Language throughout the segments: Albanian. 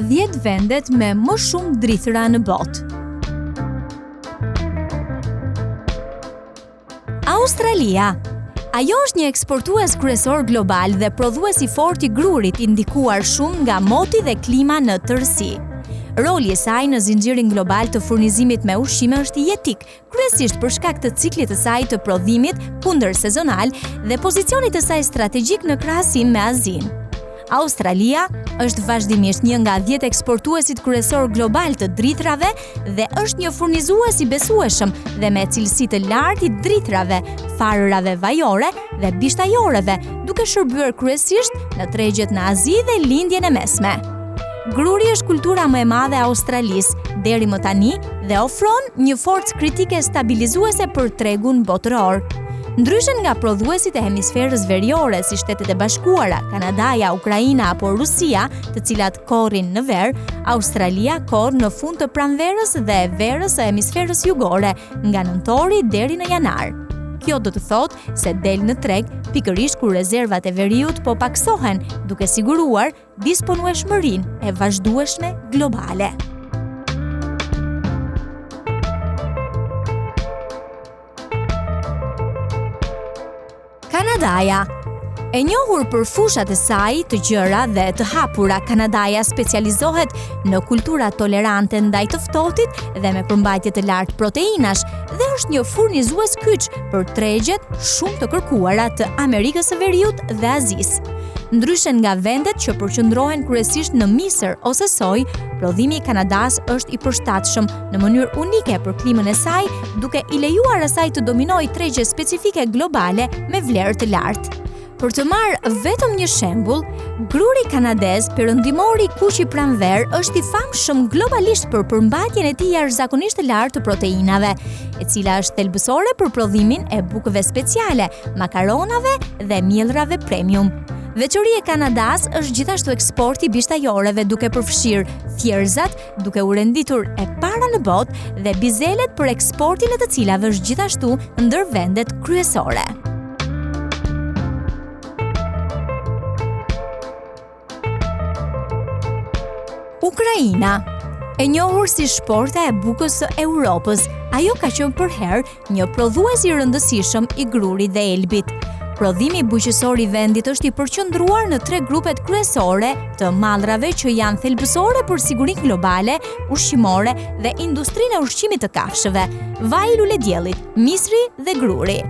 10 vendet me më shumë drithëra në botë. Australia. Ajo është një eksportues kryesor global dhe prodhues i fortë i grurit i ndikuar shumë nga moti dhe klima në tërësi. Roli i saj në zinxhirin global të furnizimit me ushqime është jetik, kryesisht për shkak të ciklit të saj të prodhimit kundërsezonal dhe pozicionit të saj strategjik në krahasim me Azinë. Australia është vazhdimisht një nga 10 eksportuesit kryesorë globalë të drithërave dhe është një furnizues i besueshëm dhe me cilësi të lartë i drithërave, farërave vajore dhe bishtajoreve, duke shërbyer kryesisht në tregjet në Azi dhe Lindjen e Mesme. Gruri është kultura më e madhe e Australisë deri më tani dhe ofron një forcë kritike stabilizuese për tregun botëror. Ndryshe nga prodhuesit e hemisferës veriore si Shtetet e Bashkuara, Kanadaja, Ukraina apo Rusia, të cilat korrin në verë, Australia korr në fund të pranverës dhe verës së hemisferës jugore, nga nëntori deri në janar. Kjo do të thotë se del në treg pikërisht kur rezervat e veriut po pakësohen, duke siguruar disponueshmërinë e vazhdueshme globale. Kanadaja E njohur për fushat e saj të gjera dhe të hapura, Kanadaja specializohet në kultura tolerante ndaj të ftohtit dhe me përmbajtje të lartë proteinash dhe është një furnizues kyç për tregjet shumë të kërkuara të Amerikës së Veriut dhe Azisë. Ndryshe nga vendet që përqendrohen kryesisht në misër ose sojë, prodhimi i Kanadasë është i përshtatshëm në mënyrë unike për klimën e saj, duke i lejuar asaj të dominojë tregje specifike globale me vlerë të lartë. Për të marrë vetëm një shembull, gruri kanadez perëndimor i kuq i pranverë është i famshëm globalisht për përmbajtjen e tij jashtëzakonisht të lartë të proteinave, e cila është thelbësore për prodhimin e bukëve speciale, makaronave dhe miellrave premium. Veçori e Kanadasë është gjithashtu eksporti i bishtajoreve duke përfshirë thjerrëzat, duke u renditur e para në botë dhe bizelet për eksportin e të cilave është gjithashtu ndër vendet kryesore. Ukraina E njohur si shporta e bukës së Europës, ajo ka qenë përherë një prodhues i rëndësishëm i grurit dhe elbit. Prodhimi bujqësor i vendit është i përqendruar në tre grupet kryesore të mallrave që janë thelbësore për sigurinë globale, ushqimore dhe industrinë e ushqimit të kafshëve, vaji i lulediellit, misri dhe gruri.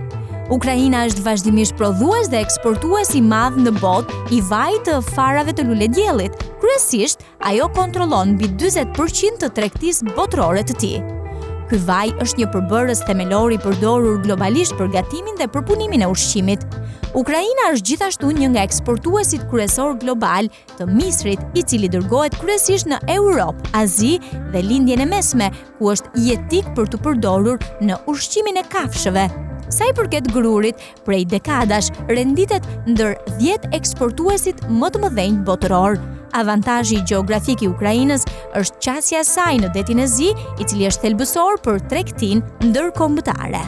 Ukraina është vazhdimisht prodhues dhe eksportues i madh në botë i vajit të farave të lulediellit. Kryesisht, ajo kontrollon mbi 40% të tregtisë botërore të tij. Ky vaj është një përbërës themelor i përdorur globalisht për gatimin dhe përpunimin e ushqimit. Ukraina është gjithashtu një nga eksportuesit kryesorë globalë të misrit, i cili dërgohet kryesisht në Europë, Azi dhe Lindjen e Mesme, ku është jetik për t'u përdorur në ushqimin e kafshëve. Sa i përket grurit, prej dekadash renditet ndër 10 eksportuesit më të mëdhenj botërorë. Avantazhi gjeografik i Ukrainës është qasja e saj në Detin e Zi, i cili është thelbësor për tregtinë ndërkombëtare.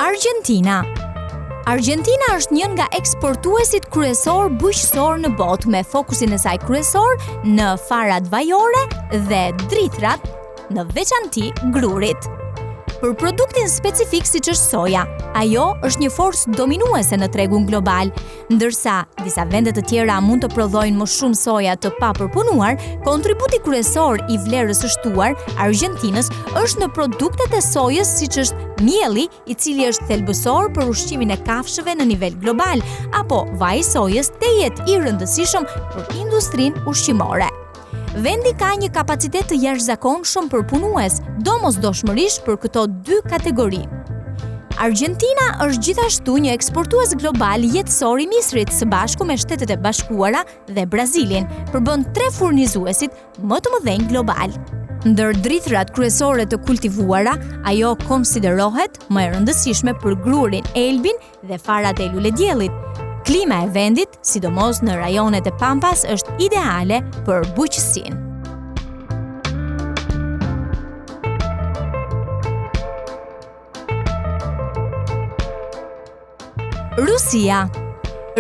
Argjentina Argjentina është një nga eksportuesit kryesorë bujqësorë në botë me fokusin e saj kryesor në farat vajore dhe drithërat, në veçanti grurit. Për produktin specifik siç është soja, ajo është një forcë dominuese në tregun global, Ndërsa disa vende të tjera mund të prodhojnë më shumë soja të papërpunuar, kontributi kryesor i vlerës së shtuar Argjentinës është në produktet e sojës siç është mielli, i cili është thelbësor për ushqimin e kafshëve në nivel global, apo vaji i sojës tejet i rëndësishëm për industrinë ushqimore. Vendi ka një kapacitet të jashtëzakonshëm përpunues, domosdoshmërisht për këto dy kategori. Argjentina është gjithashtu një eksportues global jetësor i misrit së bashku me Shtetet e Bashkuara dhe Brazilin, përbën tre furnizuesit më të mëdhenj globalë. Ndër drithërat kryesore të kultivuara, ajo konsiderohet më e rëndësishme për grurin, elbin dhe farat e lulediellit. Klima e vendit, sidomos në rajonet e Pampas, është ideale për bujqësinë. Rusia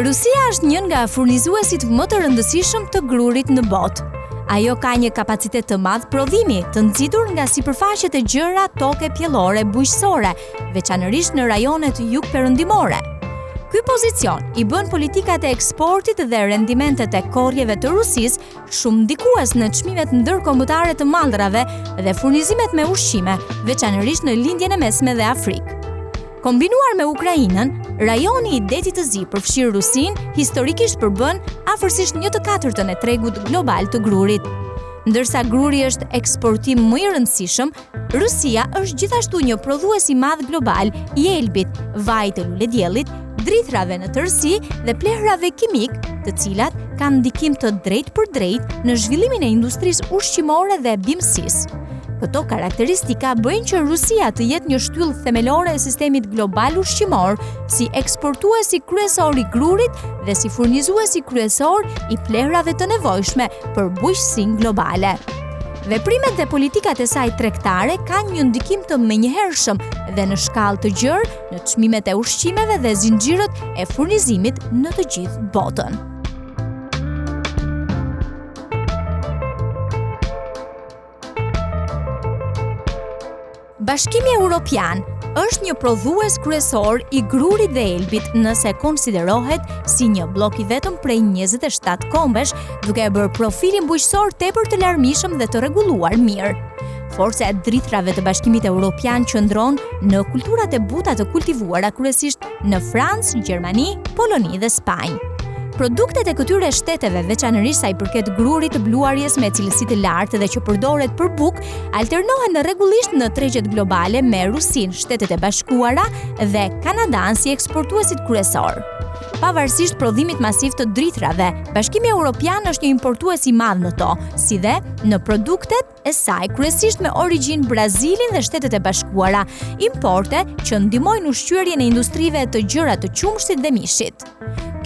Rusia është një nga furnizuesit më të rëndësishëm të grurit në botë. Ajo ka një kapacitet të madh prodhimi, të nxitur nga sipërfaqet e gjera toke pjellore bujqësore, veçanërisht në rajonet jugperëndimore. Ky pozicion i bën politikat e eksportit dhe rendimentet e korrjeve të Rusisë shumë ndikues në çmimet ndërkombëtare të mallrave dhe furnizimet me ushqime, veçanërisht në Lindjen e Mesme dhe Afrikë. Kombinuar me Ukrainën, rajoni i Detit të Zi, përfshirë Rusinë, historikisht përbën afërsisht 1/4 e tregut global të grurit. Ndërsa gruri është eksportim më i rëndësishëm, Rusia është gjithashtu një prodhues i madh global i elbit, vajit të lulediellit, drithërave në tërësi dhe plehrave kimike, të cilat kanë ndikim të drejtpërdrejtë në zhvillimin e industrisë ushqimore dhe bimësisë. Këto karakteristika bëjnë që Rusia të jetë një shtyllë themelore e sistemit global ushqimor, si eksportuesi kryesor i grurit dhe si furnizuesi kryesor i plehrave të nevojshme për bujqësinë globale. Veprimet dhe politikat e saj tregtare kanë një ndikim të menjëhershëm dhe në shkallë të gjerë në çmimet e ushqimeve dhe zinxhirët e furnizimit në të gjithë botën. Bashkimi Europian është një prodhues kryesor i grurit dhe elbit nëse konsiderohet si një bllok i vetëm prej 27 kombesh, duke e bërë profilin bujqësor tepër të larmishëm dhe të rregulluar mirë. Forca e drithërave të Bashkimit Europian qëndron në kulturat e buta të kultivuara kryesisht në Francë, Gjermani, Poloni dhe Spanjë. Produktet e këtyre shteteve, veçanërisht sa i përket grurit të bluarjes me cilësi të lartë dhe që përdoret për bukë, alternohen rregullisht në tregjet globale me Rusinë, Shtetet e Bashkuara dhe Kanadanë si eksportuesit kryesorë. Pavarësisht prodhimit masiv të drithërave, Bashkimi Europian është një importues i madh në to, si dhe në produktet e saj, kryesisht me origjinë Brazilin dhe Shtetet e Bashkuara, importe që ndihmojnë ushqyerjen e industrive të gjera të qumështit dhe mishit.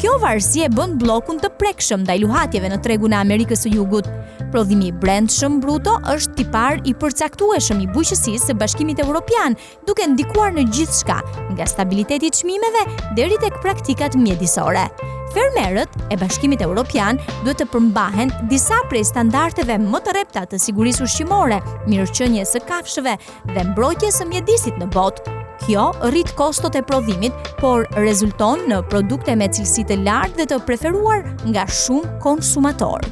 Kjo varësi e bën bllokun të prekshëm ndaj luhatjeve në tregun e Amerikës së Jugut. Prodhimi i brendshëm bruto është tipar i përcaktueshëm i bujqësisë së Bashkimit Europian, duke ndikuar në gjithçka, nga stabiliteti i çmimeve deri tek praktikat mjedisore. Fermerët e Bashkimit Europian duhet të përmbahen disa prej standardeve më të rrepta të sigurisë ushqimore, mirëqenies së kafshëve dhe mbrojtjes së mjedisit në botë. Kjo rrit kostot e prodhimit, por rezulton në produkte me cilësi të lartë dhe të preferuar nga shumë konsumatorë.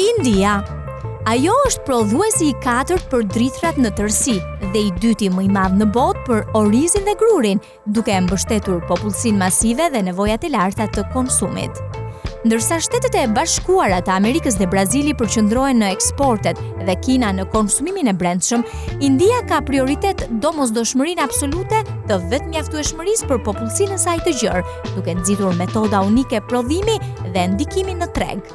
India. Ajo është prodhuesi i katërt për drithërat në tërësi dhe i dyti më i madh në botë për orizin dhe grurin, duke e mbështetur popullsinë masive dhe nevojat e larta të konsumit. Ndërsa Shtetet e Bashkuara të Amerikës dhe Brazili përqendrohen në eksportet dhe Kina në konsumimin e brendshëm, India ka prioritet domosdoshmërinë absolute të vetëmjaftueshmërisë për popullsinë e saj të gjerë, duke nxitur metoda unike prodhimi dhe ndikimi në treg.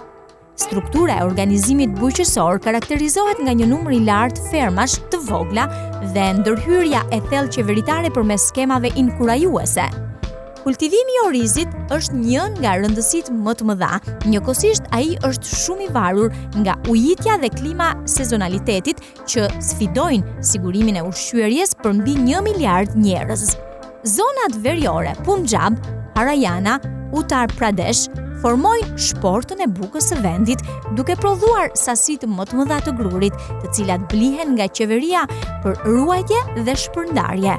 Struktura e organizimit bujqësor karakterizohet nga një numër i lartë fermash të vogla dhe ndërhyrja e thellë qeveritare përmes skemave inkurajuese. Kultivimi i orizit është një nga rëndësitë më të mëdha. Njëkohësisht ai është shumë i varur nga ujitja dhe klima sezonalitetit që sfidojnë sigurimin e ushqyerjes për mbi 1 miliard njerëz. Zonat veriore Punjab, Haryana, Uttar Pradesh formojnë shportën e bukës së vendit, duke prodhuar sasitë më të mëdha të grurit, të cilat blihen nga qeveria për ruajtje dhe shpërndarje.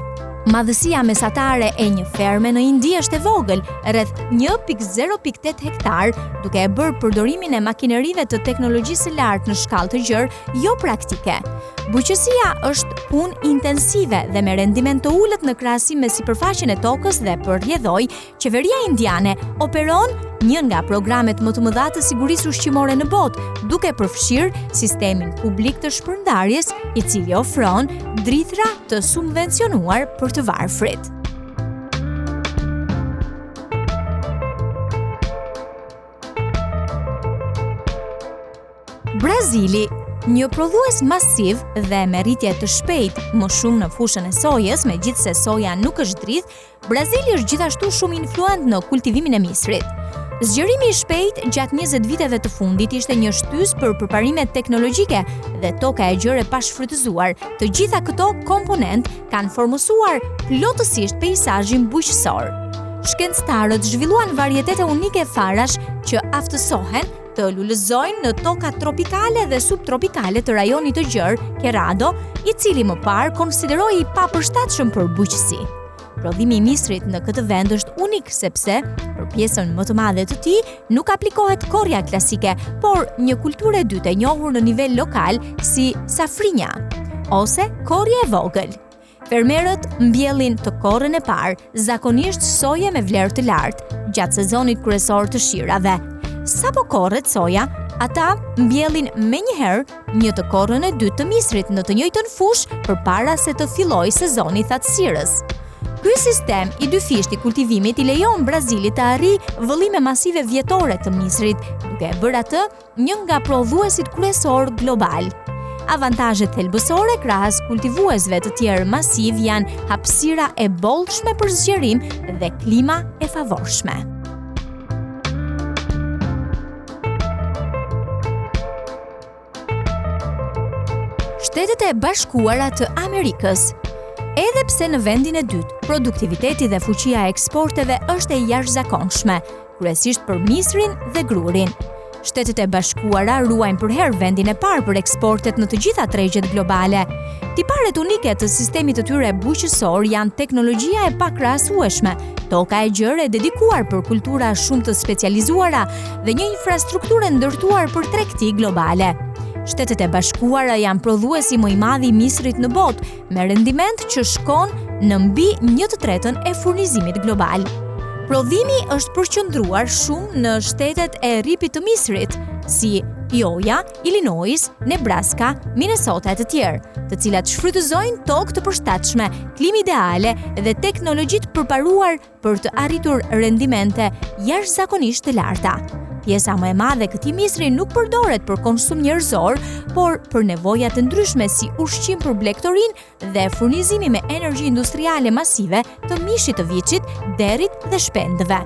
Madhësia mesatare e një ferme në Indi është e vogël, rreth 1.08 hektar, duke e bërë përdorimin e makinerive të teknologjisë së lartë në shkallë të gjerë jo praktike. Bujqësia është punë intensive dhe me rendiment të ulët në krahasim me sipërfaqen e tokës dhe për rrjedhojë, qeveria indiane operon një nga programet më të mëdha të sigurisë ushqimore në botë, duke përfshirë sistemin publik të shpërndarjes, i cili ofron drithëra të subvencionuar për të varfrit. Brazili, një prodhues masiv dhe me rritje të shpejtë, më shumë në fushën e sojës, megjithëse soja nuk është drithë, Brazili është gjithashtu shumë influent në kultivimin e misrit. Zgjerimi i shpejtë gjatë 20 viteve të fundit ishte një shtysë për përparimet teknologjike dhe toka e gjerë e pashfrytëzuar. Të gjitha këto komponentë kanë formësuar plotësisht peisazhin bujqësor. Shkencëtarët zhvilluan varietete unike farash që aftësohen të lulëzojnë në tokat tropikale dhe subtropikale të rajonit të gjerë Cerrado, i cili më parë konsiderohej i papërshtatshëm për bujqësi. Prodhimi i misrit në këtë vend është unik sepse për pjesën më të madhe të tij nuk aplikohet korrja klasike, por një kulturë e dytë e njohur në nivel lokal si safrinja ose korrje e vogël. Fermerët mbjellin të korrën e parë, zakonisht soje me vlerë të lartë, gjatë sezonit kryesor të shirave. Sapo korret soja, ata mbjellin menjëherë një të korrën e dytë të misrit në të njëjtën fushë përpara se të fillojë sezoni i thatësirës. Ky sistem i dyfishtë i kultivimit i lejon Brazilit të arrijë vëllime masive vjetore të misrit, duke e bërë atë një nga prodhuesit kryesorë globalë. Avantazhet thelbësore krahas kultivuesve të tjerë masivë janë hapësira e bollshme për zgjerim dhe klima e favorshme. Shtetet e Bashkuara të Amerikës. Edhe pse në vendin e dytë, produktiviteti dhe fuqia e eksporteve është e jashtëzakonshme, kryesisht për misrin dhe grurin. Shtetet e Bashkuara ruajnë përherë vendin e parë për eksportet në të gjitha tregjet globale. Tiparet unike të sistemit të tyre bujqësor janë teknologjia e pakrahasueshme, toka e gjerë e dedikuar për kultura shumë të specializuara dhe një infrastrukturë e ndërtuar për tregti globale. Shtetet e Bashkuara janë prodhuesi më i madh i misrit në botë, me rendiment që shkon në mbi 1/3 e furnizimit global. Prodhimi është përqendruar shumë në shtetet e rripit të misrit, si Iowa, Illinois, Nebraska, Minnesota e të tjerë, të cilat shfrytëzojnë tokë të përshtatshme, klimë ideale dhe teknologji të përparuar për të arritur rendimente jashtëzakonisht të larta. Pjesa më e madhe e këtij misri nuk përdoret për konsum njerëzor, por për nevoja të ndryshme si ushqim për blegtorinë dhe furnizimi me energji industriale masive të mishit të viçit, derrit dhe shpendëve.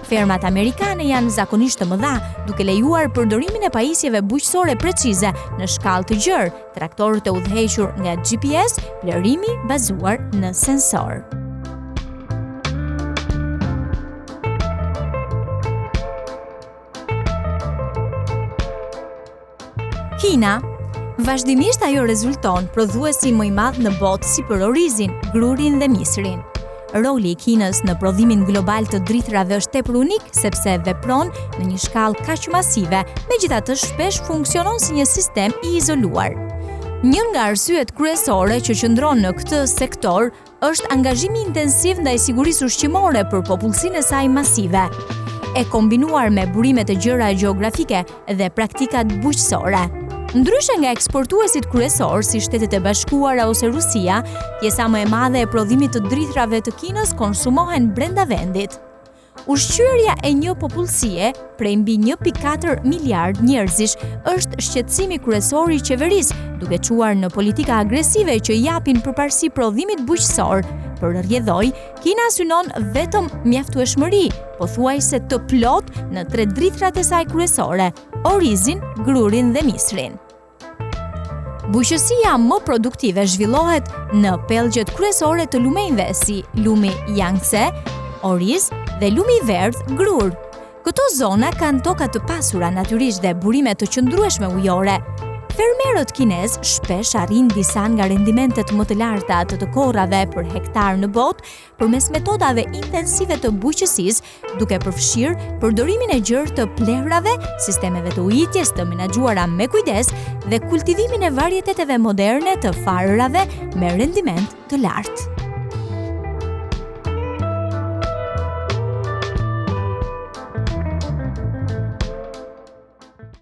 Fermat amerikane janë zakonisht të mëdha, duke lejuar përdorimin e pajisjeve bujqësore precize në shkallë të gjerë, traktorët e udhëhequr nga GPS, plehërimi bazuar në sensor. Kina Vazhdimisht ajo rezulton prodhuesi më i madh në botë si për orizin, grurin dhe misrin. Roli i Kinës në prodhimin global të drithërave është tepër unik sepse vepron në një shkallë kaq masive, megjithatë shpesh funksionon si një sistem i izoluar. Një nga arsyet kryesore që qëndron në këtë sektor është angazhimi intensiv ndaj sigurisë ushqimore për popullsinë e saj masive, e kombinuar me burimet e gjera gjeografike dhe praktikat bujqësore. Ndryshe nga eksportuesit kryesorë si Shtetet e Bashkuara ose Rusia, pjesa më e madhe e prodhimit të drithërave të Kinës konsumohen brenda vendit. Ushqyerja e një popullsie prej mbi 1.4 miliard njerëzish është shqetësimi kryesor i qeverisë, duke çuar në politika agresive që i japin përparësi prodhimit bujqësor. Për rrjedhojë, Kina synon vetëmjaftueshmëri, pothuajse të plotë në tre drithërat e saj kryesore, orizin, grurin dhe misrin. Bujqësia më produktive zhvillohet në pellgjet kryesore të lumenjve si lumi Yangtze, oriz dhe lumi i verdhë, grurë. Këto zona kanë toka të pasura natyrisht dhe burime të qëndrueshme ujore. Fermerët kinezë shpesh arrijnë disa nga rendimentet më të larta të të korrave për hektar në botë përmes metodave intensive të bujqësisë, duke përfshirë përdorimin e gjerë të plehrave, sistemeve të ujitjes të menaxhuara me kujdes dhe kultivimin e varieteteve moderne të farërave me rendiment të lartë.